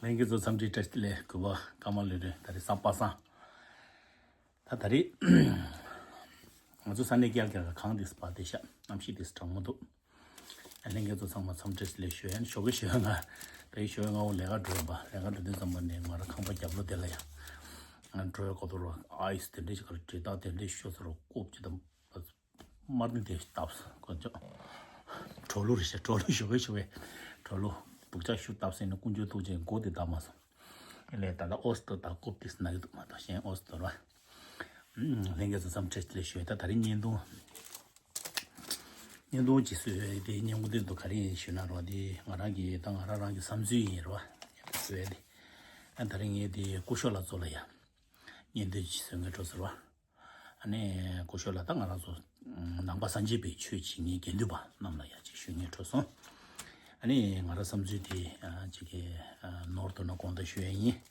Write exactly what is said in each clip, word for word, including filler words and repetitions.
ལྷན་རྒྱས་ཚོ་འཚམས་འདྲི་བཀྲ་ཤིས་བདེ་ལེགས། གུས་པ་ཀརྨ་ལྷུན་གྲུབ། ད་རེས་གཟའ་པ་སངས། ད་ད་རེས་ང་ཚོ་ས་གནས་རྒྱ་གར་གྱི་གངས་དེ་སྤར་དེ་ཤ་གནམ་གཤིས་དེ་གྲང་མོ་འདུག་ལྷན་རྒྱས་ཚོ་ཚང་མ་འཚམས་འདྲི་བཀྲ་ཤིས་བདེ་ལེགས་ཞུ་ཡ་ཡིན། ཞོགས་ཀས་ཞོགས་ཀས་ང་ད་རེས་ཞོགས་ཀས་ང་འོ་ལས་ཀ་འགྲོ་ཡིན་པ། ལས་ཀ་འགྲོ་དུས་ཙམ་པ་ནས་ང་རང་ཁང་པ་རྒྱབ་ལོགས་དེ་ལ་ཡ་ང་འགྲོ་ཡ་གོ་དོ་རོ་ཨའི་སི་དེ་འདྲས་ཞིག་ག་ལ་དྲིལ་བརྡར་དེ་འདྲས་ཤོར་ས་རོ་ཀོབ་ཅི་དང་། དམར་ནི་དེ་བཏབ་དཀོན་མཆོག་གྲོ་ལུ་རེད་ཤག་གྲོ་ལུ་ཞོགས་པའི་ཞོགས་པའི་གྲོ་ལུ་སྦུག་ཆག་ཤུ་བཏབ་ཟིན་ནས་དཀོན་མཆོག་ཐུགས་རྗེ་མགོ་དེ་བཏབ་མ་སོང་། ལས་ད་ལྟ་ཨོ་སི་ཏོ་དང་རྐུབ་དེ་ན་གི་འདུག་མ་གཏོགས་གཞན་ཨོ་སི་ཏོ་ར། ལྷན་རྒྱས་ཚོ་འཚམས་འདྲི་བཀྲ་ཤིས་བདེ་ལེགས་ཞུ། ད་ད་རིང་བརྙན་ཐུང་བརྙན་ཐུང་ཅིག་བཟོས་དེ་བརྙན་ཐུང་དེ་ཚོ་ག་རེ་ཡིན་ཞུས་ན་རོ། དེ་ང་རང་གི་ད་ང་རང་རང་གི་བསམ་ཚུལ་ཡིན་རོ། བཟོས་དེ་ཨ་ད་རིང་ངས་དེ་སྐུ་ཞབས་ལགས་ཚོ་ལ་ཡ་བརྙན་ཐུང་ཅིག་བཟོས་ངས་འགྲོ་ཟེར་བ། ཨ་ནི་སྐུ་ཞབས་ལགས་ད་ང་རང་ཚོ་ནང་པ་སངས་རྒྱས་པའི་ཆོས་བྱེད་མཁན་དགེ་འདུན་པ་རྣམས་ལ་ཡ་ཅིག་ཞུ་སྙིང་བྲོ་སོང་། ཨ་ནི་ང་རང་བསམ་ཚུལ་དེ་ཨ་ཅིག་གི་ཨ་ནོར་དོ་ན་དགོངས་དག་ཞུ་ཡ་ཡིན།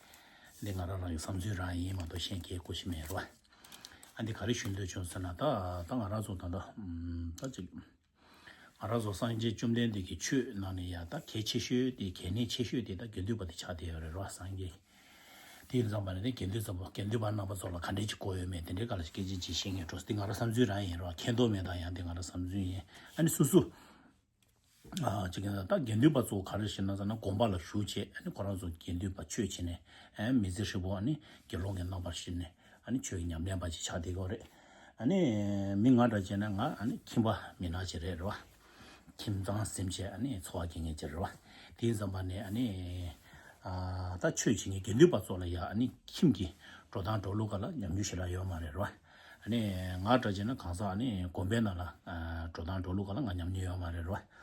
འདི་ང་རང་རང་གི་བསམ་ཚུལ་རང་ཡིན་མ་གཏོགས་གཞན་སྐད་གོ་ཤེས་མེད་རོ། ཨ་འདི་ག་རེ་ཞུ་འདོད་བྱུང་ཟེར་ན་ད་ད་ང་རང་ཚོ་ད་ད་ད་ཅིག་ང་རང་ཚོ་སངས་རྒྱས་བཅོམ་ལྡན་འདས་ཀྱི་ཆོས་ནང་ནས་ཡ་ད་གལ་ཆེ་ཤོས་དེ་གལ་གནད་ཆེ་ཤོས་དེ་ད་དགེ་འདུན་པ་དེ་ཆགས་བསྡད་ཡོད་རེད་རོ། སངས་རྒྱས་དེ་ཡིན་ཙང་པ་ནི་དེ་དགེ་འདུན་ཚོ་དགེ་འདུན་པ་རྣམ་པ་ཚོ་ལ་ག་འདྲས་ཅིག་གོ་ཡོད་མེད་དེ་འདྲའི་སྐོར་ལ་སྐད་ཆ་ཅིག་བཤད་ངེས་འགྲོ། དེ་ང་རང་བསམ་ཚུལ་རང་ཡིན་རོ། མཁྱེན་རྟོགས་མེད་དང་ཡང་དེ་ང་རང་བསམ་ཚུལ་ཡིན། ཨ་ནི་སོ་སོ་ཨ་ཅིག་ད་དགེ་འདུན་པ་ཚོ་ག་རེ་ཞེ་ན་ཟེར་ན་དགོན་པ་ལ་བཞུགས་བྱས་ཨ་ནི་ཁོ་རང་ཚོ་དགེ་འདུན་པ་ཆོས་བྱེད་ནས་ཨ་མི་ཚེ་ཧྲིལ་པོ་ཨ་ནི་དགེ་སློང་གི་རྣམ་པར་ཤེས་ནས། ཨ་ནི་ཆོས་ཀྱི་ཉམས་ལེན་པ་ཅིག་ཆགས་བསྡད་ཀྱི་ཡོད་རེད། ཨ་ནི་མི་ང་འདྲ་བྱས་ན་ང་ཨ་ནི་ཁྱིམ་པ་མི་ནག་ཅིག་རེད་རེད་བ། ཁྱིམ་ཚང་ཟིན་བྱས་ཨ་ནི་འཚོ་བ་སྐྱེལ་མཁན་ཅིག་རེད་བ། དེ་ཡིན་ཙམ་པ་ནས་ཨ་ནི་ཨ་ད་ཆོས་བྱེད་མཁན་དགེ་འདུན་པ་ཚོ་ལ་ཡ་ཨ་ནི་ཁྱིམ་གྱི་འགྲོ་སྟངས་འགྲོ་ལུགས་སྒང་ལ་ཉམས་མྱོང་ཞེ་དྲག་ཡོད་མ་རེད་རེད་བ། ཨ་ནི་ང་འདྲ་བྱས་ན་གང་ཟག་ཨ་ནི་དགོན་པའི་ནང་ལ་ཨ་འགྲོ་སྟངས་འགྲོ་ལུགས་སྒང་ལ་ང་ཉམས་མྱོང་ཡོད་མ་རེད་རེད་བ།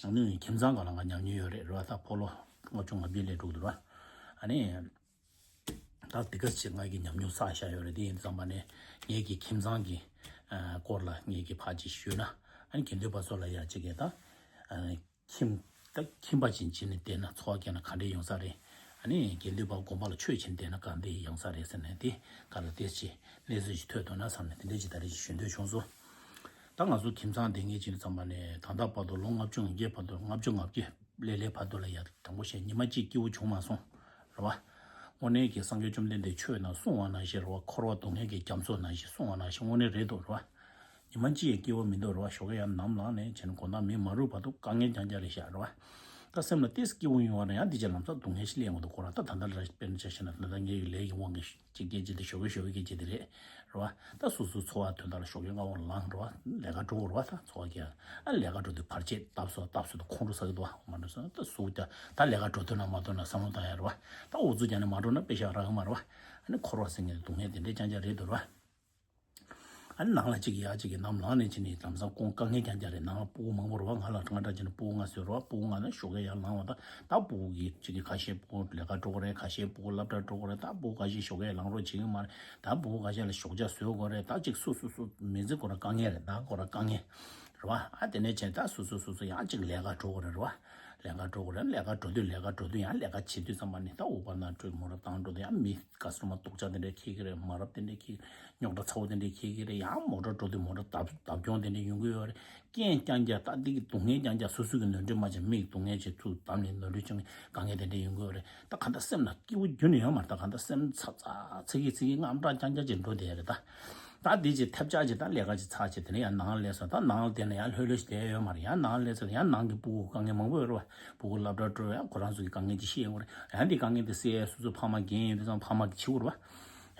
ཨ་ནི་ཁྱིམ་ཚང་སྒང་ལ་ང་ཉམས་མྱོང་ཡོད་རེད་རེད་བ། ད་ཕོ་ལོ་ལྔ་བཅུ་ང་བརྒྱད་ལས་འགྲོ་གི་འདུག་རེད་བ། ཨ་ནི། ད་འདི་ག་ཅིག་ང་གི་ཉམས་མྱོང་བསགས་བཞག་ཡོད་རེད། དེ་ཡིན་ཙམ་པ་ནས་ངེད་ཀྱི་ཁྱིམ་ཚང་གི་ཨ་སྐོར་ལ་ངེད་ཀྱི་ཕར་ཅིག་ཞུས་ན་ཨ་ནི་དགེ་འདུན་པ་ཚོ་ལ་ཡ་གཅིག་གི་ད་ཨ་ཁྱིམ་ད་ཁྱིམ་པ་ཅིག་བྱས་ནས་བསྡད་ན་འཚོ་བ་སྐྱེལ་ན་ག་འདྲས་ཡོང་ས་རེད། ཨ་ནི་དགེ་འདུན་པ་དགོན་པ་ལ་ཆོས་བྱེད་བསྡད་ན་ག་འདྲས་ཡོང་ས་རེད་ཟེར་ནས་དེ་ག་ལ་དེ་ཅིག་གནས་ཚུལ་ཅིག་ཐོས་འདུག་ན་བསམ་ནས་དེ་འདྲས་ཅིག་ད་རེས་ཅིག་ཞུ་འདོད་བྱུང་སོང་། ད་ང་ཚོ་ཁྱིམ་ཚང་དེ་ངེད་ཅིག་ཙམ་པ་ནས་ད་ལྟ་བར་དུ་ལོ་ལྔ་བཅུ་ང་བརྒྱད་བར་དུ་ལྔ་བཅུ་ང་བརྒྱད་ལས་ལས་བར་དུ་ལ་ཡ་དྲང་པོ་བཤད་ཉི་མ་གཅིག་སྐྱིད་པོ་བྱུང་མ་སོང་། རེད་བ། དངོས་གནས་ཀྱི་སངས་རྒྱས་བཅོམ་ལྡན་འདས་ཆོས་ནང་གསུང་བ་ནང་བཞིན་རེད་བ། འཁོར་བ་སྡུག་བསྔལ་གྱི་རྒྱ་མཚོ་ནང་བཞིན་གསུང་བ་ནང་བཞིན་དངོས་གནས་རེད་འདུག་རེད་བ། ཉི་མ་གཅིག་ཡང་སྐྱིད་པོ་མི་འདུག་རེད་བ། ཞོགས་ཀས་ཡར་ནམ་ལངས་ནས་བྱས་ནས་དགོང་དག་མེ་མ་རུབ་བར་དུ་དཀའ་ངལ་རྐྱང་རྐྱང་རེད་ཤག་རེད་བ། ད་སེམས་ལ་ཏོག་ཙམ་སྐྱིད་པོ་ཡོང་བ་ན་ཡང་འདི་ཅག་ལམ་སང་སྡུག་བསྔལ་ཞིག་སླེབས་ཡོང་གི་འདུག་ཁོ་རང་ད་ད་ལྟ་ལ་དཔེར་ན་ཆ་བཞག་ན་ད་ལྟ་ངའི་ལས་ཀྱི་དབང་གིས་ཅིག་སྐད་ཆ་དེ་ཞོགས་ཀས་ཞོགས་ཀས་སྐད་ཆ་དེ་རེད། རེད་བ། ད་སོ་སོའི་འཚོ་བ་དོན་དག་ལ་ཞོགས་ཀས་སྔ་པོ་ལངས་རེད་བ། ལས་ཀ་འགྲོ་དགོས་རེད་བ། ད་འཚོ་བ་སྐྱེལ། ཨ་ལས་ཀ་འགྲོ་དུས་བར་ཆད་བཏབ་སོ་བཏབ་སོ་དུ་ཁོང་ཁྲོ་ཟ་གི་འདུག་བ། མ་འགྲོ་སོང་ད་སུ་ད་ད་ལས་ཀ་འགྲོ་འདོད་ན་མ་འདོད་ན་བསམ་བློ་བཏང་ཡ་རེད་བ། ད་འུ་ཚོ་ཀྱང་ནི་མ་འགྲོ་ན་དཔེ་ཤག་རག་གི་མ་རེད་བ། ཨ་ནི་འཁོར་བ་ཟེར་མཁན་དེ་སྡུག་བསྔལ་དེ་འདྲས་རྐྱང་རྐྱང་རེད་འདུག་རེད་བ། ཨ་ནི་ནང་ལ་གཅིག་གིས་ཡ་གཅིག་གིས་ནམ་ལངས་ནས་ཕྱིན་ནས་ལམ་སང་ཁོང་དཀའ་ངལ་རྐྱང་རྐྱང་རེད། ནང་ལ་སྤུ་གུ་མང་པོ་རེད་བ། ང་ལ་ང་འདྲ་བྱས་ན་སྤུ་གུ་ལྔ་བཟོས་རེད་བ། སྤུ་གུ་ལྔ་ནི་ཞོགས་ཀས་ཡར་ལངས་བ་དང་ད་སྤུ་གུ་གིས་གཅིག་གིས་ཁ་ཤས་སྤུ་གུ་ལས་ཀ་འགྲོ་གི་རེད། ཁ་ཤས་སྤུ་གུ་སློབ་གྲྭ་འགྲོ་གི་རེད། ད་སྤུ་གུ་ཁ་ཤས་ཞོགས་ཀས་ལངས་རོགས་བྱེད་ཀྱི་མ་རེད། ད་སྤུ་གུ་ཁ་ཤས་ལ་ཞོགས་ཇ་བཟོས་དགོས་རེད། ད་གཅིག་སོ་སོ་སོ་མི་ཚེ་ཁོ་རང་དཀའ་ངལ་རེད། ད་ཁོ་རང་དཀའ་ངལ་རེད་བ། ཨ་དེ་ནས་བྱས་ད་སོ་སོ་སོ་སོ་ཡང་གཅིག་ལས་ཀ་འགྲོ་གི་རེད་རེད་བ། ལས་ཀ་འགྲོ་གི་རེད། ལས་ཀ་འགྲོ་དུས་ལས་ཀ་འགྲོ་དུས་ཡང་ལས་ཀ་བྱེད་དུས་ཙམ་པ་ནི་ད་འུ་པ་ན་སྤྲོད་མོ་ར་བཏང་འགྲོ་དུས་ཡང་མི་ག་སུ་མ་སྡུག་ཅག་དེ་འདྲས་འཁྱེར་གི་རེད། མ་རབས་དེ་འདྲས་འཁྱེར་གི་རེད། རྙོག་དྲ་ཚ་བོ་དེ་འདྲས་འཁྱེར་གི་རེད། ཡང་མོ་ཊ་འགྲོ་དུས་མོ་ཊ་བརྡབ་བརྡབ་སྐྱོན་དེ་འདྲས་ཡོང་གི་ཡོད་རེད། རྐྱེན་རྐྱང་རྐྱང་ད་འདི་གི་སྡུག་བསྔལ་རྐྱང་རྐྱང་སོ་སོ་གི་ནོར་འཁྲུལ་མ་བྱས་མི་གི་སྡུག་བསྔལ་བྱས་ཚུར་བསྡམས་ནས་ནོར་འཁྲུལ་བྱུང་གི་དཀའ་ངལ་དེ་འདྲས་ཡོང་གི་ཡོད་རེད། ད་ག་འདྲ་སེམས་ལ་སྐྱིད་པོ་རྒྱུན་ནས་ཡོད་མ་རེད། ད་ག་འདྲ་སེམས་ཚ་ཚ་ཚིག་གི་ཚིག་གི་དངངས་སྐྲག་རྐྱང་རྐྱང་ཅིག་འགྲོ་བསྡད་རེད། ད་ད་འདི་ཅིག་ཐེབས་ཆག་ཅིག་ད་ལས་ཀ་ཅིག་ཚར་ཅིག་དེ་ནས་ཡང་ནང་ལ་སླེབས་སོང་། ད་ནང་ལ་བསྡད་ན་ཡང་ལྷོད་ལྷོད་ཞིག་བསྡད་ཡོད་མ་རེད། ཡང་ནང་ལ་སླེབས་སོང་ཡང་ནང་གི་སྤུ་གུ་དཀའ་ངལ་མང་པོ་ཡོད་རེད་བ། སྤུ་གུ་སློབ་གྲྭ་འགྲོ་ཡང་ཁོ་རང་ཚོ་གི་དཀའ་ངལ་ཅིག་ཤེས་ཡོང་རེད། ཡང་འདི་དཀའ་ངལ་དེ་སེལ་ཡ་སོ་སོའི་ཕ་མ་རྒན་ཡིན་དུས་ཙང་ཕ་མ་གི་བྱེད་དགོས་རེད་བ།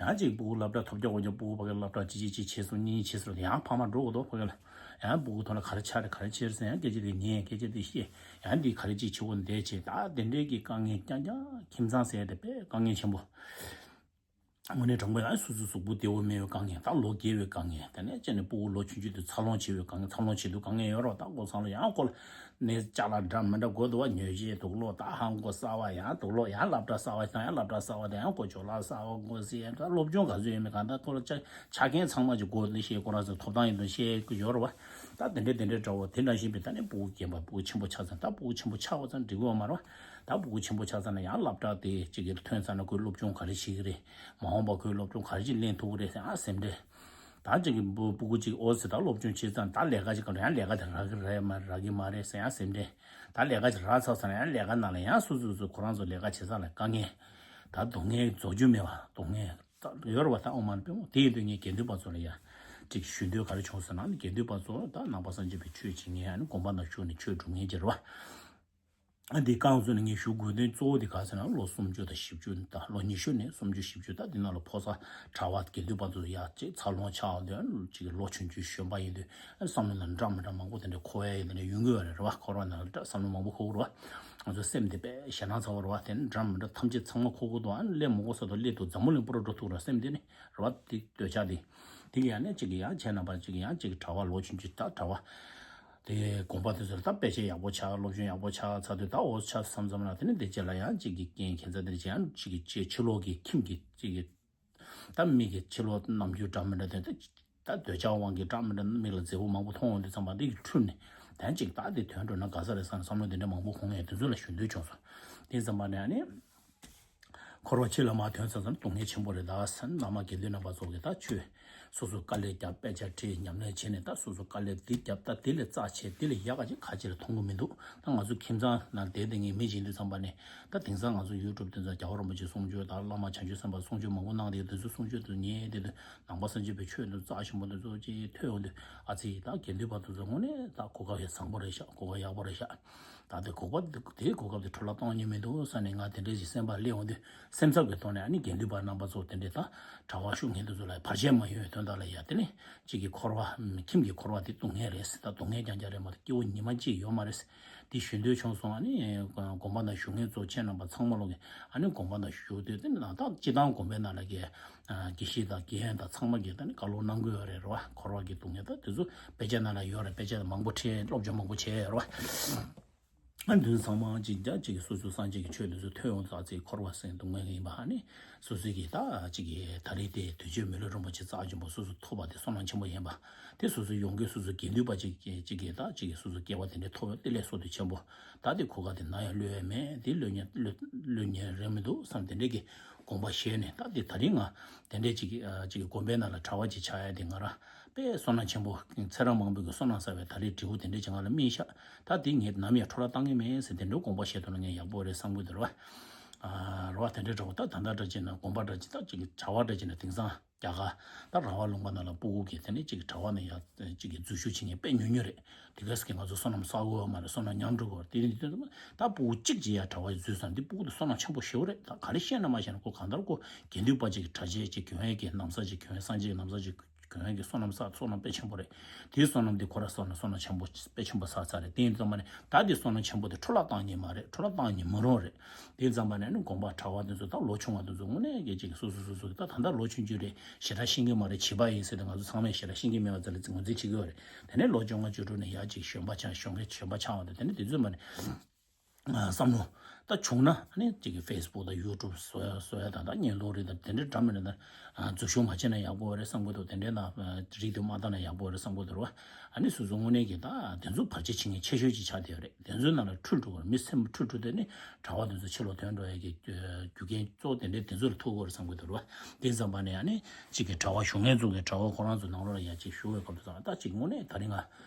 ཡང་ཅིག་སྤུ་གུ་སློབ་གྲྭ་ཐོབ་རྒྱག་དགོས་ཀྱང་སྤུ་གུ་ཕ་གི་སློབ་གྲྭ་ཅི་ཅི་ཅི་བྱས་སོང་གཉིས་བྱས་སོང་ཡང་ཕ་མ་འགྲོ་དགོས་དོ་ཕ་གི་ལ། ཡང་སྤུ་གུ་ཐོག་ལ་ག་རེ་ཆགས་རེད་ག་རེ་ཆགས་རེད་ཟེར་ཡང་སྐད་ཆ་དེ་ཉན། སྐད་ཆ་དེ་བཤད། ཡང་འདི་ག་རེ་ཅིག་བྱེད་དགོས་འདས་བྱས། ད་དེ་འདྲའི་གི་དཀའ་ངལ་རྐྱང་རྐྱང་ཁྱིམ་ཚང་ཟེར་ཡ་དེ་དཔེ་དཀའ་ངལ་ཆེན་པོ། དངོས་གནས་དྲང་པོ་ཡང་སོ་སོའི་གཟུགས་པོ་བདེ་བོ་མེད་པའི་དཀའ་ངལ། ད་ལོ་རྒས་པའི་དཀའ་ངལ། དེ་ནས་ཅི་ནས་སྤུ་གུ་ལོ་ཆུང་ཆུང་དུས་འཚར་ལོངས་བྱེད་པའི་དཀའ་ངལ། འཚར་ལོངས་བྱེད་དུས་དཀའ་ངལ་ཡོད་རོགས། ད་ཁོ་ཚང་ལ་ཡང་ཁོ་ལ་ནས་ཅ་ལག་འདྲ་མི་འདྲ་དགོས་འདུག་བ། ཉོས་བྱས་དུག་ལོག་ད་ཧང་གོ་གསར་བ་ཡང་དུག་ལོག་ཡང་སློབ་གྲྭ་གསར་བ་དང་ཡང་སློབ་གྲྭ་གསར་བ་དང་ཡང་ཁོ་ཇོ་ལགས་གསར་བ་དགོས་ཟེར། ད་སློབ་སྦྱོང་ག་ཚོད་ཡོད་མེད་གང་ལྟར་ཁོ་ལ་ཆ་ཆ་རྐྱེན་ཚང་མ་ཅིག་དགོས་འདུག་ཤེས། ཁོ་རང་ཚོ་ཐོབ་ཐང་ཡིན་དུས་ཤེས་ཀྱི་ཡོད་རོགས། ད་དེ་འདྲས་དེ་འདྲས་འདྲ་བོ་དེ་འདྲ་བཞིན་པའི་ད་ནས་སྤུ་གུ་རྒན་པ་སྤུ་གུ་ཆེན་པོ་ཆགས་ཙང་ད་སྤུ་གུ་ཆེན་པོ་ཆགས་པ་ཙང་འགྲིག་གི་ཡོད་མ་རེད་བ། ད་སྤུ་གུ་ཆེན་པོ་ཆགས་ཙང་ན་ཡང་སློབ་གྲྭ་དེ་གཅིག་གིས་ཐོན་ཙང་ན་ཁོས་སློབ་སྦྱོང་ག་རེ་བྱེད་ཀྱི་རེད། མ་འོངས་པ་ཁོས་སློབ་སྦྱོང་ག་རེ་ཅིག་ལེན་ཐུབ་ཀྱི་རེད་ཟེར་ཨ་སེམས་ཁྲལ། ད་ཅིག་གི་སྤུ་སྤུ་གུ་ཅིག་ཨོ་ཟེར་ད་སློབ་སྦྱོང་བྱེད་ཙང་ད་ལས་ཀ་ཅིག་ག་ལ་ཡང་ལས་ཀ་དེ་རག་གི་རེད་མ་རག་གི་མ་རེད་ཟེར་ཡང་སེམས་ཁྲལ། ད་ལས་ཀ་ཅིག་རག་ཚར་ཙང་ཡང་ལས་ཀ་ནང་ལ་ཡང་སོ་སོ་སོ་ཁོ་རང་ཚོ་ལས་ཀ་བྱེད་ས་ལ་དཀའ་ངལ། ད་སྡུག་བསྔལ་རྫོགས་རྒྱུ་མེད་པ་སྡུག་བསྔལ་ད་ཡོད་རེད་བ། ད་ཨོ་མ་ལ་དཔེ་མོ་དེ་ཡིན་དུས་ངས་དགེ་འདུན་པ་ཚོ་ལ་ཡ་ཅིག་ཞུ་འདོད་ག་རེ་བྱུང་ཟེར་ན་ནི་དགེ་འདུན་པ་ཚོ་ད་ནང་པ་སངས་རྒྱས་པའི་ཆོས་བྱེད་མཁན་ཨ་ནི་དགོན་པ་ནང་བཞུགས་ནས་ཆོས་སྒྲུབ་མཁན་ཅིག་རེད་བ། ཨ་འདི་རྐང་བཙུགས་ནས་ངས་ཞུ་དགོས་དོན་གཙོ་བོ་དེ་ག་ཟེར་ན་ལོ་སུམ་ཅུ་དང་བཞི་བཅུ་དང་ལོ་ཉི་ཤུ་ནས་སུམ་ཅུ་བཞི་བཅུ་ད་འདི་ནང་ལ་ཕོ་གསར་གྲྭ་པ་དགེ་འདུན་པ་ཚོ་ཡར་ཅིག་འཚར་ལོངས་ཆགས་དུས་ཅིག་ལོ་ཆུང་ཆུང་གཞོན་པ་ཡིན་དུས་བསམ་བློ་ནང་འདྲ་མི་འདྲ་མང་པོ་དེ་འདྲ་འཁོར་ཡ་ཡིན་དེ་འདྲ་ཡོང་གི་ཡོད་རེད་རེད་བ། འཁོར་བ་ནང་ལ་འདྲ་བསམ་བློ་མང་པོ་འཁོར་གི་རེད་བ། ང་ཚོ་སེམས་དེ་དཔེ་ཞེད་སྣང་ཚ་བོ་རེད་བ། དེ་ནི་འདྲ་མི་འདྲ་ཐམས་ཅད་ཚང་མ་འཁོར་གི་འདུག་ཨ་ནི་སླེབས་མི་དགོས་ས་དང་སླེབས་འདུག་འཛམ་བུ་གླིང་པུ་ར་འགྲོ་ཐུབ་ར་སེམས་དེ་ནི་རེད་བ། དེ་འདོད་ཆགས་དེ་དེ་གི་ཡང་ནས་ཅིག་གི་ཡང་བྱས་ན་པ་ཅིག་གི་ཡང་ཅིག་གྲྭ་པ་ལོ་ཆུང་ཆུང་ད་གྲྭ་པ། དེ་དགོན་པ་དེ་ཚོར་ད་དཔེ་ཆ་ཡག་པོ་ཆགས་སློབ་སྦྱོང་ཡག་པོ་ཆགས་ཚར་དུས་ད་འོ་ཆགས་བསམ་བསམ་ན་དེ་ནི་དེ་རྗེས་ལ་ཡང་གཅིག་གི་རྐྱེན་ཁྱད་མཚར་དེ་རྗེས་ཡང་གཅིག་གི་ཕྱི་ཕྱི་ལོགས་ཀྱི་ཁྱིམ་གྱི་གཅིག་གི་ད་མི་གི་ཕྱི་ལོགས་རྣམ་འགྱུར་འདྲ་མི་འདྲ་དེ་ད་ད་འདོད་ཆགས་དབང་གིས་འདྲ་མི་འདྲ་མིག་ལ་མཛེས་པོ་མང་པོ་མཐོང་འོང་དུས་ཙམ་པ་འདི་གི་འཁྲུལ་ནས་ད་གཅིག་ད་དེ་དོན་འགྲོ་ན་དགའ་ས་རེད་བསམ་བསམ་བློ་དེ་འདྲ་མང་པོ་འཁོར་ངེས་དེ་ཚོ་ལ་ཞུ་འདོད་བྱུང་སོང་། དེ་ཙམ་པ་ནས་ཨ་ནི། འཁོར་བ་ཕྱི་ལ་མར་ཐོན་ཚར་ཙང་སྡུག་བསྔལ་ཆེན་པོ་རེད། ད་སེམས་བླ་མ་དགེ་འདུན་རྣམ་པ་ཚོ་གིས་ད་ཆོས་སོ་སོ་དཀའ་ལས་བརྒྱབ་དཔེ་ཆ་ཁྲིད་ཉམས་ལེན་བྱས་ནས་ད་སོ་སོ་དཀའ་ལས་འདི་བརྒྱབ་ད་དེ་ལས་རྩ་ཆེ་དེ་ལས་ཡག་ག་ཅིག་ག་ཅིག་ལ་མཐོང་གི་མི་འདུག་ད་ང་ཚོ་ཁྱིམ་ཚང་ནང་བསྡད་བསྡད་མཁན་མི་ཡིན་དུས་ཙམ་པ་ནས་ད་དེང་སང་ང་ཚོ་ཡུ་ཊུབ་དེ་ཚོ་རྒྱལ་བ་རིན་པོ་ཆེ་གསུང་ཆོས་དང་བླ་མ་བྱང་ཆུབ་སེམས་དཔའ་གསུང་ཆོས་མང་པོ་གནང་བསྡད་དེ་ཚོ་གསུང་ཆོས་དེ་ཉན་བསྡད་དུས་ནང་པ་སངས་རྒྱས་པའི་ཆོས་དེ་ཚོ་རྩ་ཆེན་པོ་དེ་ཚོ་ཅིག་ཐོས་ཡོང་དུས་ཨ་ཙི་ད་དགེ་འདུན་པ་དེ་ཚོ་དངོས་གནས་ད་གོ་སྐབས་ཡང་བཟང་པོ་རེད་ཤག་གོ་སྐབས་ཡག་པོ་རེད་ཤག་ད་དེ་གོ་སྐབས་དེ་གོ་སྐབས་དེ་འཕྲོ་བརླག་གཏོང་ཉེན་མི་འདུག་བསམ་ནས་ང་དེ་འདྲའི་ཞིག་སེམས་པ་སླེབས་ཡོང་དུས་སེམས་འཚབ་ཀྱི་ཐོག་ནས་ཨ་ནི་དགེ་འདུན་པ་རྣམ་པ་ཚོ་དེ་འདྲའི་ད་གྲྭ་པ་ཞུགས་མཁན་དེ་ཚོ་ལ་བར་ཆད་མ་ཡོང་བའི་དོན་དག་ལ་ཡ་དེ་ནི་གཅིག་གི་འཁོར་བ་ཁྱིམ་གྱི་འཁོར་བ་དེ་སྡུག་བསྔལ་རེད་ཟེར། ད་སྡུག་བསྔལ་རྐྱང་རྐྱང་རེད་མ་གཏོགས་སྐྱིད་པོ་ཉི་མ་གཅིག་ཡོད་མ་རེད་ཟེར། དེ་ཞུ་འདོད་བྱུང་སོང་། ཨ་ནི་དགོན་པ་ནང་བཞུགས་མཁན་ཚོ་ཁྱེད་རྣམ་པ་ཚང་མ་ལོག་གི་ཨ་ནི་དགོན་པ་ནང་བཞུགས་དུས་དེ་ནི་ད་སྤྱི་བཏང་དགོན་པའི་ནང་ལ་གི་དགེ་བཤེས་དང་དགེ་འོས་དང་ཚང་མ་གིས་ད་ནི་བཀའ་སློབ་གནང་གི་ཡོད་རེད་རེད་བ། འཁོར་བ་གི་སྡུག་བསྔལ་ད་དེ་ཚོ་དཔེ་ཆ་ནང་ལ་ཡོད་རེད། དཔེ་ཆ་མང་པོ་ཁྲིད་སློབ་སྦྱོང་མང་པོ་བྱས་ཡོད་རེད་བ། ཨ་འདུན་ཚང་མ་ཅིག་རྒྱ་ཅིག་སོ་སོ་སངས་རྒྱས་ཀྱི་ཆོས་འདི་ཚོ་ཐོས་ཡོང་ཙང་ཚེ་འཁོར་བ་སེམས་སྡུག་བསྔལ་ཡིན་པ་ཨ་ནི་སོ་སོའི་གི་ད་ཅིག་གི་ད་རེས་དེ་དུས་མཆོད་མི་ལུས་རིན་པོ་ཆེ་རྩ་ཆེན་པོ་སོ་སོ་ཐོབ་པ་དེ་བསོད་ནམས་ཆེན་པོ་ཡིན་པ་དེ་སོ་སོ་ཡོང་གི་སོ་སོ་དགེ་འདུན་པ་ཅིག་ཅིག་གི་ད་ཅིག་གི་སོ་སོ་སྐྱེ་བ་དེ་འདྲའི་ཐོབ་ཡོད་དེ་ལས་བསོད་བདེ་ཆེན་པོ། ད་དེ་གོ་སྐབས་དེ་ན་ཡང་གློད་ཡ་མེད། དེ་གློད་ཉེན་གློད་གློད་ཉེན་རེད་མི་འདུག་བསམ་དེ་འདྲས་ཀྱི་དགོངས་པ་བཞེས་ནས་ད་དེ་ད་རིང་ང་དེ་འདྲས་ཅིག་གི་ཨ་ཅིག་གི་དགོན་པའི་ནང་ལ་གྲྭ་པ་ཅིག་ཆགས་ཡ་དེ་ང་རང་དཔེ་བསོད་ནམས་ཆེན་པོ་ཚེ་རབས་མང་པོའི་གི་བསོད་ནམས་བསགས་པའི་ད་རེས་འབྲས་བུ་དེ་འདྲས་ཅིག་ང་ལ་སྨིན་ཤག་ད་དེ་ངས་ནམ་ཡང་འཕྲོ་བརླག་བཏང་གི་མེད་ཟེར་དེ་འདྲའི་དགོངས་པ་བཞེས་ཐུབ་ན་ངས་ཡག་པོ་རེད་བསམ་གི་འདུག་ར་བ། ཨ་ར་བ་དེ་འདྲའི་འདྲ་བོ་ད་ད་ལྟ་འདྲ་ཅིག་ན་དགོན་པ་འདྲ་ཅིག་ད་ཅིག་གི་གྲྭ་པ་འདྲ་ཅིག་ན་དེང་སང་རྒྱ་གར་ད་ར་བ་ལུང་པ་ནང་ལ་སྤུ་གུ་གིས་དེ་ནས་གཅིག་གྲྭ་པ་ནས་ཡ་གཅིག་གིས་འཛུལ་ཞུགས་བྱེད་མཁན་དཔེ་ཉུང་ཉུང་རེད། དེ་ག་ས་གི་ང་ཚོ་བསོད་ནམས་བསགས་དགོས་པ་མ་རེད། བསོད་ནམས་ཉམས་འགྲོ་དགོས་པ་རེད། དེ་ནི་དེ་ད་སྤུ་གུ་གཅིག་ཅིག་ཡ་གྲྭ་པ་ཞིག་འཛུལ་སོང་ན་དེ་སྤུ་གུ་དེ་བསོད་ནམས་ཆེན་པོ་ཞེ་པོ་རེད། ད་ག་རེ་བཤད་ན་མ་བཤད་ན་ཁོ་གང་ལྟར་ཁོ་དགེ་འདུན་པ་ཅིག་གི་གྲྭ་ཆས་ཅིག་གྱོན་ཡས་ཀྱི་ན་བཟའ་ཅིག་གྱོན་ཡས་སངས་རྒྱས་ཀྱི་ན་བཟའ་ཅིག་གྱོན་ཡས་ཀྱི་བསོད་ནམས་བསགས་བསོད་ནམས་དཔེ་ཆེན་པོ་རེད། དེའི་བསོད་ནམས་དེ་ཁོ་ར་བསགས་ན་བསོད་ནམས་ཆེན་པོ་དཔེ་ཆེན་པོ་བསགས་ཚར་རེད། དེ་ཡིན་ཙམ་པ་ནི་ད་དེ་བསོད་ནམས་ཆེན་པོ་དེ་འཕྲོ་བརླག་བཏང་ཉེན་མ་རེད། འཕྲོ་བརླག་བཏང་ཉེན་མི་རུང་རེད། དེ་ཙམ་པ་ནས་ནི་དགོན་པ་གྲྭ་པ་དེ་ཚོ་ད་ལོ་ཆུང་བ་དེ་ཚོ་དངོས་གནས་སྐད་ཅིག་སོ་སོ་སོ་སོ་ད་ད་ལྟ་ལོ་ཆུང་ཆུང་རེད། ཞེ་དྲག་ཤེས་ཀྱི་མ་རེད། བྱིས་པ་ཡིན་ཟེར་ཏེ་ང་ཚོ་ཚང་མས་ཞེ་དྲག་ཤེས་ཀྱི་མེད་པ་ཙམ་ལ་ངོས་འཛིན་བྱེད་ཀྱི་ཡོད་རེད། དེ་ནས་ལོ་བཅོ་ལྔ་བཅུ་དྲུག་ནས་ཡར་ཅིག་གཞོན་པ་ཆགས་གཞོན་སྐྱེས་གཞོན་པ་ཆགས་པ་དེ་དེ་ནས་དེ་ཚོས་མ་ནས་བསམ་བློ་ད་བྱུང་ན་ཨ་ནི་ཅིག་གི་ཕེ་སི་བུག་དང་ཡུ་ཊུབ་བཟོ་ཡ་བཟོ་ཡ་དང་ད་བརྙན་ཐུང་རིགས་དང་དེ་འདྲའི་འདྲ་མི་འདྲ་དང་འཛུལ་ཞུགས་མ་བྱས་ན་ཡག་པོ་རེད་བསམ་གྱི་འདུག་དེ་འདྲའི་ནང་རིགས་དེ་མ་བཏང་ན་ཡག་པོ་རེད་བསམ་གྱི་འདུག་ར་བ། ཨ་ནི་སོ་སོ་དངོས་གནས་ཀྱི་ད་དེ་ཚོ་བར་ཆད་བྱེད་མཁན་ཆེ་ཤོས་ཅིག་ཆགས་བསྡད་ཡོད་རེད། དེ་ཚོའི་ནང་ལ་འཁྲུལ་འགྲོ་བར་མི་སེམས་འཁྲུལ་འགྲོ་དེ་ནི་གྲྭ་པ་དེ་ཚོ་ཕྱི་ལོགས་ཐོན་འགྲོ་ཡ་གི་རྒྱུ་རྐྱེན་གཙོ་བོ་དེ་འདྲའི་དེ་ཚོ་ལ་ཐུག་གི་རེད་བསམ་གྱི་འདུག་ར་བ། དེ་ཙམ་པ་ནས་ཨ་ནི་གཅིག་གི་གྲྭ་པ་ཞུགས་མཁན་ཚོ་གི་གྲྭ་པ་ཁོ་རང་ཚོ་ནང་ལོགས་ལ་ཡ་གཅིག་ཞུ་བའི་སྐབས་དུ་ཙང་ད་གཅིག་དངོས་གནས་ད་རིང་ང་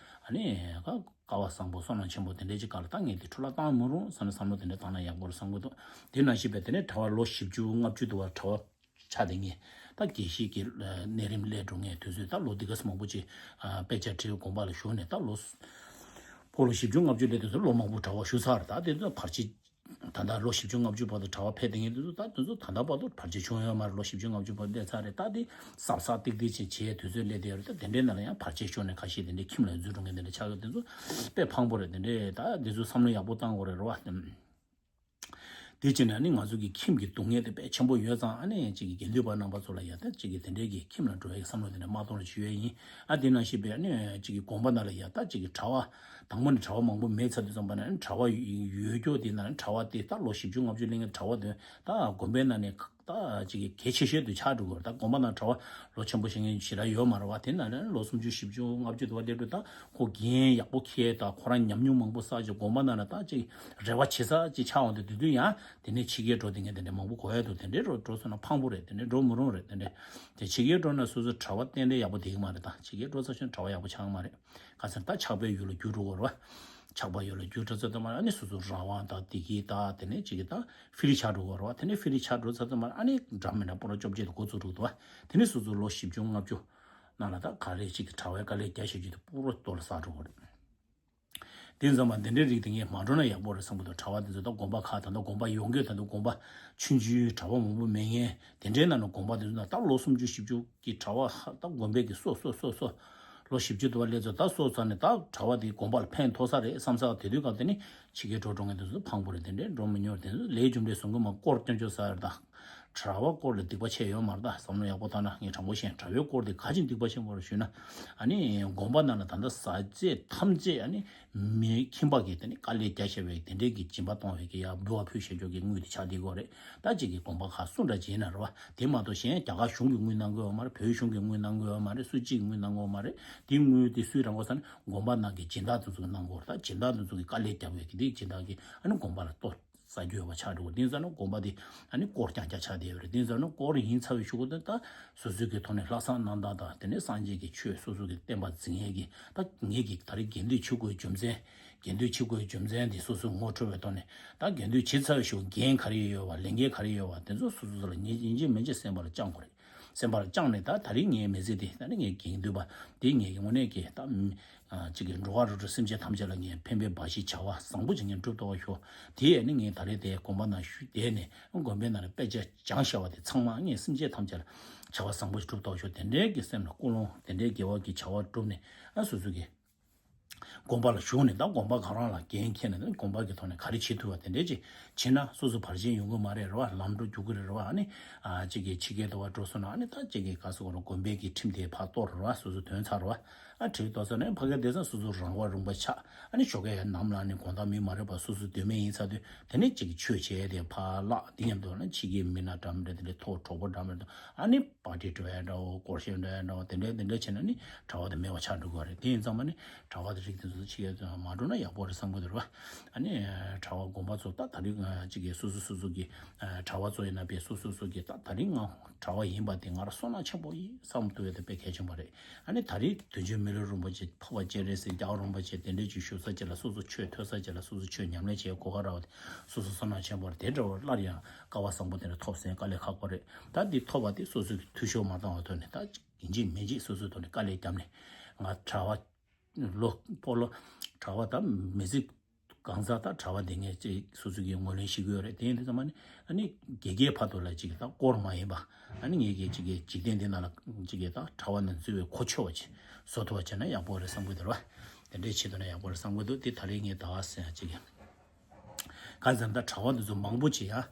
ཨ་ནི་ཀ་སྐལ་བ་བཟང་པོ་བསོད་ནམས་ཆེན་པོ་དེ་འདྲའི་ཅིག་ག་ལ་ད་ངས་དེ་འཕྲོ་བརླག་བཏང་མི་རུང་བསམ་ནས་བསམ་བློ་དེ་འདྲ་བཏང་ན་ཡག་པོ་རེད་བསམ་གྱི་འདུག་དེ་ནང་བཞིན་པའི་དེ་ནས་གྲྭ་པ་ལོ་བཞི་བཅུ་ལྔ་བཅུ་དུ་བར་གྲྭ་པ་ཆགས་བསྡད་མཁན་ད་དགེ་བཤེས་ཀྱི་གནས་རིམ་སླེབས་འགྲོ་མཁན་དུས་ཚོད་ད་ལོ་འདི་ག་ཙམ་མང་པོ་ཅིག་དཔེ་ཆ་ཁྲིད་དགོན་པ་ལ་བཞུགས་ནས་ད་ལོ་ཕོ་ལོ་བཞི་བཅུ་ལྔ་བཅུ་སླེབས་དུས་ཚོད་ལོ་མང་པོ་གྲྭ་པ་བཞུགས་ཚར། ད་དེ་ཚོ་བར་ཆད་ད་ལྟ་ལོ་བཞི་བཅུ་ལྔ་བཅུ་བར་དུ་གྲྭ་པ་ཕེབས་བསྡད་མཁན་དེ་ཚོ་ད་དེ་ཚོ་ད་ལྟ་བར་དུ་བར་ཆད་བྱུང་ཡོད་མ་རེད། ལོ་བཞི་བཅུ་ལྔ་བཅུ་བར་སླེབས་ཚར་རེད། ད་དེ་གཟབ་གཟབ་ཏིག་ཏིག་ཅིག་བྱས་དུས་ཚོད་སླེབས་བསྡད་ཡོད་རེད། ད་དེ་འདྲའི་ནང་ལ་ཡང་བར་ཆད་ཤོར་ནས་ཁ་ཤས་དེ་འདྲའི་ཁྱིམ་ལ་འཛུལ་འགྲོ་མཁན་དེ་འདྲ་ཆགས་ཡོད། དེ་ཚོ་དཔེ་ཕངས་པོ་རེད། དེ་འདྲའི་ད་དེ་ཚོ་བསམ་བློ་ཡག་པོ་བཏང་དགོས་རེད་རེད་བ། དེ་བྱས་ན་ནི་ང་ཚོ་གི་ཁྱིམ་གྱི་སྡུག་བསྔལ་དེ་དཔེ་ཆེན་པོ་ཡོད་ཙང་ཨ་ནི་ཅིག་གི་དགེ་འདུན་པ་རྣམ་པ་ཚོ་ལ་ཡང་ད་ཅིག་གི་དེ་འདྲའི་གི་ཁྱིམ་ལ་འགྲོ་ཡའི་བསམ་བློ་དེ་འདྲ་མ་གཏོང་རོགས་ཞུ་ཡས་ཡིན། ཨ་དེ་ནང་བཞིན་པའི་ཨ་ནི་ཅིག་གི་དགོན་པ་ནང་ལ་ཡང་ད་ཅིག་གི་གྲྭ་པ་དང་པོ་ནས་གྲྭ་པ་མང་པོ་མེད་ཚར་དུས་ཙམ་པ་ནས་ཨ་ནི་གྲྭ་པ་ཡོད་རྒྱུ་དེ་ན་གྲྭ་པ་དེ་ད་ལོ་བཞི་བཅུ་ལྔ་བཅུ་སླེབས་མཁན་གྲྭ་པ་དེ་ད་དགོན་པའི་ནང་ནས་ ད་ཅིག་གལ་ཆེ་ཤོས་དུ་ཆགས་འགྲོ་གི་རེད། ད་དགོན་པ་ནང་གྲྭ་བ་ལོ་ཆེན་པོ་བྱེད་མཁན་ཞེ་དྲག་ཡོད་མ་རེད་བ། དེ་ན་ལོ་སུམ་ཅུ་བཞི་བཅུ་ལྔ་བཅུ་དུ་བ་སླེབས་འགྲོ། ད་ཁོ་འགན་ཡག་པོ་འཁྱེར། ད་ཁོ་རང་ཉམས་མྱོང་མང་པོ་བསགས་ཀྱི་དགོན་པ་ནང་ལ་ད་ཅིག་རེ་བ་བྱེད་ས་ཅིག་ཆགས་འོང་དུས། དེ་དུས་ཡང་དེ་ནས་ཕྱི་རྒྱལ་འགྲོ་དེ་ངས་དེ་འདྲ་མང་པོ་གོ་ཡ་འདུག་དེ་འདྲའི་འགྲོ་འགྲོ་སོང་ན་ཕངས་པོ་རེད། དེ་འདྲའི་འགྲོ་མི་རུང་རེད། དེ་འདྲའི་དེ་ཕྱི་རྒྱལ་འགྲོ་ན་སོ་སོ་གྲྭ་བ་ཏན་ཏན་ཡག་པོ་བསྡད་ཀྱི་མ་རེད། ད་ཕྱི་རྒྱལ་འགྲོ་ཚར་ཤོང་གྲྭ་བ་ཡག་པོ་ཆགས་ཀྱི་མ་རེད། ག་ཚོད་ད་ཆགས་པའི་ཡུལ་ལ་འགྱུར་འགྲོ་གི་རེད་བ། ཆགས་པ་ཡུལ་ལ་འགྱུར་འགྲོ་ཚར་དུས་མ་ཨ་ནི་སོ་སོ་རང་དབང་དང་བདེ་སྐྱིད་དང་དེ་ནས་ཅིག་གི་ད་ཧྥི་རི་ཆགས་འགྲོ་གི་རེད་བ། དེ་ནས་ཧྥི་རི་ཆགས་འགྲོ་ཚར་དུས་མ་ཨ་ནི་འདྲ་མི་འདྲ་སྤོ་ར་བཅོ་བརྒྱད་དུ་འགོ་བཙུགས་འགྲོ་གི་འདུག་བ། དེ་ནས་སོ་སོ་ལོ་བཞི་བཅུ་ལྔ་བཅུ་ནང་ལ་ད་ག་རེ་ཅིག་གི་གྲྭ་བའི་དཀའ་ལས་རྒྱག་ཤེས་རྒྱུ་དེ་སྤོ་ར་ལྟོ་ལ་ཟ་འགྲོ་གི་རེད། དེ་ཙམ་པ་འདི་འདྲའི་རིགས་དེ་ངས་མ་འགྲོ་ན་ཡག་པོ་རེད་བསམ་གི་འདུག་གྲྭ་བ་དེ་ཚོ་ད་དགོན་པ་ཁག་ད་ལྟ་དགོན་པ་ཡོངས་ཀྱི་ད་ལྟ་དགོན་པ་ཆུང་ཆུང་གྲྭ་བ་མང་པོ་མེད་མཁན་དེ་འདྲའི་ནང་ནས་དགོན་པ་དེ་ཚོ་ན་ད་ལོ་སུམ་ཅུ་བཞི་བཅུ་གི་གྲྭ་བ་ཧ་ད་དགོན་པའི་གི་སོ་སོ་སོ་སོ་ལོ་བཞི་བཅུ་དུ་བ་སླེབས་ཚོ་ད་སོ་ཚ་ནས་ད་གྲྭ་བ་དེ་དགོན་པ་ལ་ཕན་ཐོགས་ས་རེད་བསམ་ས་དེ་དུས་སྐབས་དེ་ནི་ཕྱི་རྒྱལ་འགྲོ་འགྲོ་མཁན་དེ་ཚོ་ཕངས་པོ་རེད། དེ་འདྲའི་འགྲོ་མི་ཉོར་དེ་ཚོ་ལས་རྒྱུ་འབྲས་བཟུང་གི་མ་སྐོར་སྐྱོན་བརྗོད་ས་རེད། ད་གྲྭ་བ་སྐོར་ལ་སྡིག་པ་ཆེ་ཡོད་མ་རེད། ད་བསམ་བློ་ཡག་པོ་བཏང་ན་ངས་དྲང་པོ་བཤད། གྲྭ་བའི་སྐོར་དེ་ག་ཅིག་སྡིག་པ་ཆེན་པོ་རེད་ཞུས་ན། ཨ་ནི་དགོན་པ་ནང་ལ་ད་ལྟ་ཟ་རྫས་ཐམས་ཅད་ཨ་ནི་མི་ཁྱིམ་པ་གིས་དེ་ནི་དཀའ་ལས་རྒྱག་བྱས་པའི་དེ་འདྲའི་གི་སྦྱིན་པ་གཏོང་བའི་གི་ཡ་འབུལ་བ་ཕུལ་བྱེད་ཆོག་གི་དངུལ་དེ་ཆགས་བསྡད་ཀྱི་ཡོད་རེད། ད་ཅིག་གི་དགོན་པ་ཁག་སུ་འདྲ་ཅིག་ཡིན་ན་རེད་བ། དེ་མ་གཏོགས་གཞན་རྒྱ་གར་གཞུང་གི་དངུལ་གནང་གི་ཡོད་མ་རེད། བོད་གཞུང་གི་དངུལ་གནང་གི་ཡོད་མ་རེད། སུ་གཅིག་གི་དངུལ་གནང་གི་ཡོད་མ་རེད། དེ་དངུལ་དེ་སུས་རག་གོ་ཟེར་ན་དགོན་པ་ནང་གི་སྦྱིན་བདག་དེ་ཚོ་གིས་གནང་གི་ཡོད་རེད། ད་སྦྱིན་བདག་དེ་ཚོ་གིས་དཀའ་ལས་རྒྱག་པའི་གི་དེ་སྦྱིན་བདག་གིས་ཨ་ནི་དགོན་པ་ལ་གཏོར་ཟ་རྒྱུ་ཡོད་པ་ཆགས་འགྲོ་གི། དེང་སང་ན་དགོན་པ་དེ་ཨ་ནི་སྐོར་རྐྱང་རྐྱང་ཆགས་བསྡད་ཡོད་རེད། དེང་སང་ན་སྐོར་ཡིན་ཚར་བའི་གཞུག་གུ་དེ་ད་སོ་སོའི་གི་ཐོག་ནས་ལྷག་བསམ་རྣམ་དག་དང་དེ་ནས་སངས་རྒྱས་ཀྱི་ཆོས་སོ་སོ་གི་བསྟན་པ་འཛིན་ཡས་ཀྱི་ད་ངེད་ཀྱི་ད་རེས་དགེ་འདུན་ཆོས་སྒོའི་རྒྱུ་མཚན་དགེ་འདུན་ཆོས་སྒོའི་རྒྱུ་མཚན་དེ་སོ་སོས་ངོ་འཕྲོད་པའི་ཐོག་ནས་ད་དགེ་འདུན་བྱེད་ཚར་བའི་གཞུག་འགན་ག་རེ་ཡོད་པ་ལས་འགན་ག་རེ་ཡོད་པ་དེ་ཚོ་སོ་སོ་ལ་ཡིན་གཅིག་མིན་གཅིག་སེམས་པ་ལ་བཅངས་དགོས་རེད། སེམས་པ་ལ་བཅངས་ནས་ད་ད་རེས་ངའི་མི་ཚེ་འདི་ད་ནི་ངའི་དགེ་འདུན་པ་འདི་ངའི་དངོས་གནས་ཀྱི་ད་ཨ་ཅིག་གི་འགྲོ་བ་རིགས་དྲུག་སེམས་ཅན་ཐམས་ཅད་ལ་ངས་ཕན་པའི་འབའ་ཞིག་བྱ་བ་བཟང་པོ་ཅིག་ངས་སྒྲུབ་ཐུབ་པ་ཤོག་དེ་ཡས་ནི་ངས་ད་རེས་དེ་དགོན་པ་ནང་བཞུགས་བསྡད་ནས་དགོན་པའི་ནང་ལ་དཔེ་ཆ་སྦྱང་བཞག་པ་དེ་ཚང་མ་ངས་སེམས་ཅན་ཐམས་ཅད་ལ་བྱ་བ་བཟང་པོ་ཞིག་སྒྲུབ་ཐུབ་པ་ཤོག་དེ་འདྲའི་གི་སེམས་ལ་ཀུན་སློང་དེ་འདྲའི་དགེ་བ་གི་བྱ་བ་བསྒྲུབས་ནས་ཨ་སོ་སོ་གི་དགོན་པ་ལ་ཞུགས་ནས་ད་དགོན་པ་ག་རང་ལ་འགན་འཁྱེར་ནས་དགོན་པ་གི་ཐོག་ནས་ག་རེ་བྱེད་ཐུབ་པ་དེ་འདྲའི་ཅིག་བྱེད་ན་སོ་སོ་བར་ཆད་ཡོང་གི་མ་རེད་རེད་བ། ལམ་འགྲོ་རྒྱུག་གི་རེད་རེད་བ། ཨ་ནི་ཨ་ཅིག་གི་ཕྱི་རྒྱལ་དུ་བ་འགྲོ་སོང་ན་ཨ་ནི་ད་ཅིག་གི་ག་སོ་གོ་ར་དགོན་པའི་གི་ཁྲིམས་དེ་ཕར་གཏོར་རེད་བ། སོ་སོ་དོན་ཚར་རེད་བ། ཨ་ཁྲིམས་གཏོར་སོང་ན་ཕ་གི་དེ་ཚོ་སོ་སོ་རང་དབང་རུང་བ་ཆགས། ཨ་ནི་ཞོགས་ཀས་ཡར་ནམ་ལངས་ནས་དགོང་དག་མི་མ་རེད་པ། སོ་སོ་དོན་མེད་ཡིན་ཚར་དུས་དེ་ནས་ཅིག་གི་ཆོས་བྱས་དེ་ཕར་བརླག་དེ་མཉམ་དུ་ན་ཕྱི་རྒྱལ་མི་སྣ་འདྲ་མི་འདྲ་དེ་འདྲ་ཐོག་གྲོགས་པོ་འདྲ་མི་འདྲ་ཨ་ནི་པར་ཊི་འགྲོ་ཡ་འདྲ་བོ་སྐོར་ཞིག་འགྲོ་ཡ་འདྲ་བོ་དེ་འདྲ་དེ་འདྲ་བྱས་ན་ནི་གྲྭ་བ་དེ་མེད་པ་ཆགས་འགྲོ་གི་རེད། དེ་ཡིན་ཙང་མ་ནི་གྲྭ་བ་དེ་རིགས་དེ་ཚོ་ཕྱི་རྒྱལ་མ་འགྲོ་ན་ཡག་པོ་རེད་བསམ་གི་འདུག་རེད་བ། ཨ་ནི་གྲྭ་བ་དགོན་པ་ཚོ་ད་ད་རིང་ཅིག་གི་སོ་སོ་སོ་སོ་གི་གྲྭ་བ་ཚོ་ཡིན་ན་པས་སོ་སོ་སོ་གི་ད་ད་རིང་ང་གྲྭ་བ་ཡིན་པ་དེ་ང་རང་བསོད་ནམས་ཆེན་པོ་ཡིན་བསམ་ཐུབ་ཡ་དེ་དཔེ་གལ་ཆེན་པོ་རེད། ཨ་ནི་ད་རེས་དུས་རྒྱུན་མི་ལུས་རིན་པོ་ཆེ་འཕགས་པ་སྤྱན་རས་གཟིགས་རྒྱལ་བ་རིན་པོ་ཆེ་དེ་འདྲས་ཅིག་བཞུགས་ས་ཅིག་ལ་སོ་སོ་ཆོས་ཐོས་ས་ཅིག་ལ་སོ་སོ་ཆོས་ཉམས་ལེན་བྱེད་གོ་སྐབས་རག་པ་དེ་སོ་སོ་བསོད་ནམས་ཆེན་པོ་རེད། དེ་འདྲ་བར་སླར་ཡང་སྐལ་བ་བཟང་པོ་དེ་འདྲ་ཐོབ་སོང་དཀའ་ལས་ཁག་པོ་རེད། ད་འདི་ཐོབ་པ་དེ་སོ་སོའི་འཐུས་ཤོར་མ་བཏང་བ་ཐོག་ནས་ད་ཡིན་གཅིག་མིན་གཅིག་སོ་སོའི་ཐོག་ནས་དཀའ་ལས་བརྒྱབ་ནས་ང་གྲྭ་བ་ལོ་སྤོ་ལོ་གྲྭ་བ་ད་མི་ཚེ་གང་ཟག་ད་གྲྭ་བ་དེ་ངས་ཅིག་སོ་སོ་གི་ངོས་ལེན་ཞིག་ཡོད་རེད། དེ་ཡིན་དུས་ཙམ་པ་ནི་ཨ་ནི་དགེ་རྒན་བར་དུ་ལ་ཅིག་ད་སྐོར་མ་ཡིན་པ་ཨ་ནི་ངེད་ཀྱི་ཅིག་གི་འཇིག་རྟེན་འདི་ནང་ལ་ཅིག་གི་ད་གྲྭ་བ་ནང་འཛུལ་བའི་གོ་ཆོད་པ་ཅིག་བཟོ་ཐུབ་པ་བྱས་ན་ཡག་པོ་རེད་བསམ་གི་འདུག་ར། དེ་འདྲའི་ཆེད་དུ་ན་ཡག་པོ་རེད་བསམ་གི་འདུག་དེ་ད་རེས་ངས་ད་ག་ཟེར་ཡ་ཅིག་གི་གང་ཟེར་ན་ད་གྲྭ་བ་འདི་ཚོ་མང་པོ་ཅིག་ཡང་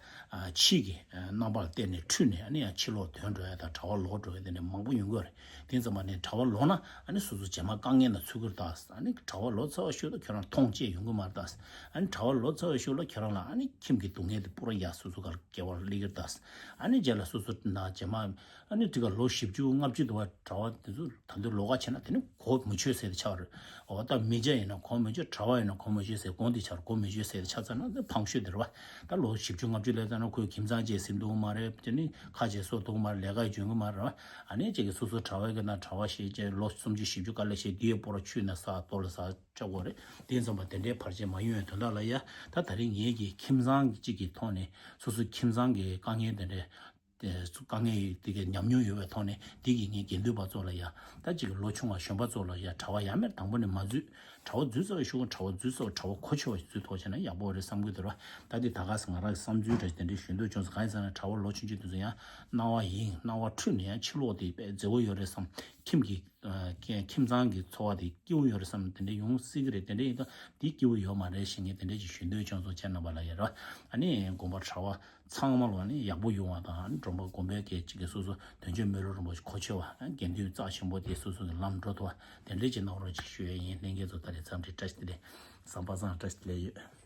ཕྱིའི་གི་རྣམ་པར་བལྟས་ནས་འཁྲུལ་ནས་ཨ་ནི་ཡང་ཕྱིར་ལོག་ཐོན་འགྲོ་ཡ་དང་གྲྭ་བ་ལོག་འགྲོ་ཡ་དེ་འདྲ་མང་པོ་ཡོང་གི་རེད། དེ་ཙམ་པ་ནས་གྲྭ་བ་ལོག་ན་ཨ་ནི་སོ་སོ་རྗེས་མ་དཀའ་ངལ་ན་ཚུད་ཀྱི་རེད་ད། ཨ་ནི་གྲྭ་བ་ལོག་ཚར་བ་ཤུལ་དུ་ཁྱོད་རང་མཐོང་ཆེན་ཡོང་གི་མ་རེད་ད། ཨ་ནི་གྲྭ་བ་ལོག་ཚར་བ་ཤུལ་ལ་ཁྱོད་རང་ལ་ཨ་ནི་ཁྱིམ་གྱི་སྡུག་བསྔལ་དེ་པུ་ར་ཡ་སོ་སོ་གར་སྐྱེ་བར་སླེབས་ཀྱི་རེད་ད། ཨ་ནི་རྗེས་ལ་སོ་སོ་ན་རྗེས་མ་ཨ་ནི་ཏི་ཀ་ལོ་བཞི་བཅུ་ལྔ་བཅུ་དུ་བ་གྲྭ་བ་དེ་ཚོ་ད་དུང་ལོག་ག་བྱས་ན་དེ་ནི་གོ་མི་ཆོད་ཟེར་དེ་ཆགས་རེད། འོ་ད་མི་སྐྱ་ཡིན་ན་གོ་མི་ཆོད། གྲྭ་བ་ཡིན་ན་གོ་མི་ཆོད་ཟེར་དགོངས་དེ་ཆགས་རེད། གོ་མི་ཆོད་ཟེར་དེ་ཆགས་ཚར་ན་དེ་ཕངས་ཤོས་དེ་རེད་བ། ད་ལོ་བཞི་བཅུ་ལྔ་བཅུ་སླེབས་ཚར་ན་ཁོའི་ཁྱིམ་ཚང་བཅས་ཟིན་འདུག་མ་རེད། དེ་ནི་ཁ་ཆེ་སོ་འདུག་མ་རེད། ལས་ཀ་འཇོན་གི་མ་རེད་བ། ཨ་ནི་ཅིག་གི་སོ་སོ་གྲྭ་བའི་གི་ན་གྲྭ་བ་ཞེས་བྱས་ལོ་སུམ་ཅུ་བཞི་བཅུ་དཀའ་ལས་བྱས་དེའི་སྤོ་ར་ཆུད་ན་ས་ལྟོ་ལ་ས་ཆགས་དགོས་རེད། དེ་ཙམ་པ་དེ་འདྲའི་བར་ཆད་མ་ཡོང་བའི་དོན་དག་ལ་ཡ་ད་ད་རིང་ངེད་ཀྱི་ཁྱིམ་ཚང་གཅིག་གི་ཐོག་ནས་སོ་སོའི་ཁྱིམ་ཚང་གི་དཀའ་ངལ་དེ་འདྲའི་དེ་དཀའ་ངལ་དེ་གའི་ཉམས་མྱོང་ཡོད་པའི་ཐོག་ནས་དེ་གི་ངས་དགེ་འདུན་པ་ཚོ་ལ་ཡ་ད་ཅིག་ལོ་ཆུང་བ་གཞོན་པ་ཚོ་ལ་ཡ་གྲྭ་བ་ཡ་མེར་དང་པོ་ནས་མ་འཛུལ། གྲྭ་བ་འཛུལ་ཚར་བའི་ཤུགས་གྲྭ་བ་འཛུལ་ཚར་བ་གྲྭ་བ་གོ་ཆོད་པ་ཞིག་འཛུལ་ཐུབ་བྱས་ན་ཡག་པོ་རེད་བསམ་གྱི་འདུག་ར། ད་དེ་ད་ག་སེ་ང་རང་གི་བསམ་ཚུལ་འདྲ་ཞིག་དེ་འདྲའི་ཞུ་འདོད་བྱུང་སོང་། གང་ཡིན་ཟེར་ན་གྲྭ་བ་ལོ་ཆུང་ཆུང་དེ་ཚོ་ཡང་སྣང་བ་ཡིན། སྣང་བ་འཁྲུལ་ནས་ཡང་ཕྱི་ལོགས་དེ་དཔེ་མཛེས་པོ་ཡོད་རེད་བསམ། ཁྱིམ་གྱི་ཁྱིམ་ཚང་གི་འཚོ་བ་དེ་སྐྱིད་པོ་ཡོད་རེད་བསམ། དེ་འདྲ་ཡོང་སྲིད་ཀྱི་རེད། དེ་འདྲ་ཡིན་ཙང་དེ་སྐྱིད་པོ་ཡོད་མ་རེད་ཞེས་ངས་དེ་འདྲ་ཅིག་ཞུ་འདོད་བྱུང་སོང་། ཁྱེད་རྣམ་པ་ལ་ཡ་ར། ཨ་ནི་དགོན་པ་གྲྭ་བ་ཚང་མ་ལ་ནི་ཡག་པོ་ཡོང་བ་དང་། ཨ་ནི་དགོན་པ་དགོན་པའི་སྐད་ཅིག་གི་སོ་སོ་དོན་གཅོད་མི་ལུས་རིན་པོ་ཆེ་གོ་ཆོད་པ། ཨ་ནི་དགེ་འདུན་རྩ་ཆེན་པོ་དེ་སོ་སོ་གི་ལམ་འགྲོ་ཐུབ་པ་དེ་འདྲ་ཅིག་གནང་རོགས་ཅིག་ཞུ་ཡ་ཡིན། ལྷན་རྒྱས་ཚོ་ད་རེས་འཚམས་འདྲི་བཀྲ་ཤིས་བདེ་ལེགས། བསམ་པ་བཟང་། བཀྲ་ཤིས་བདེ་ལེགས་ཡོད།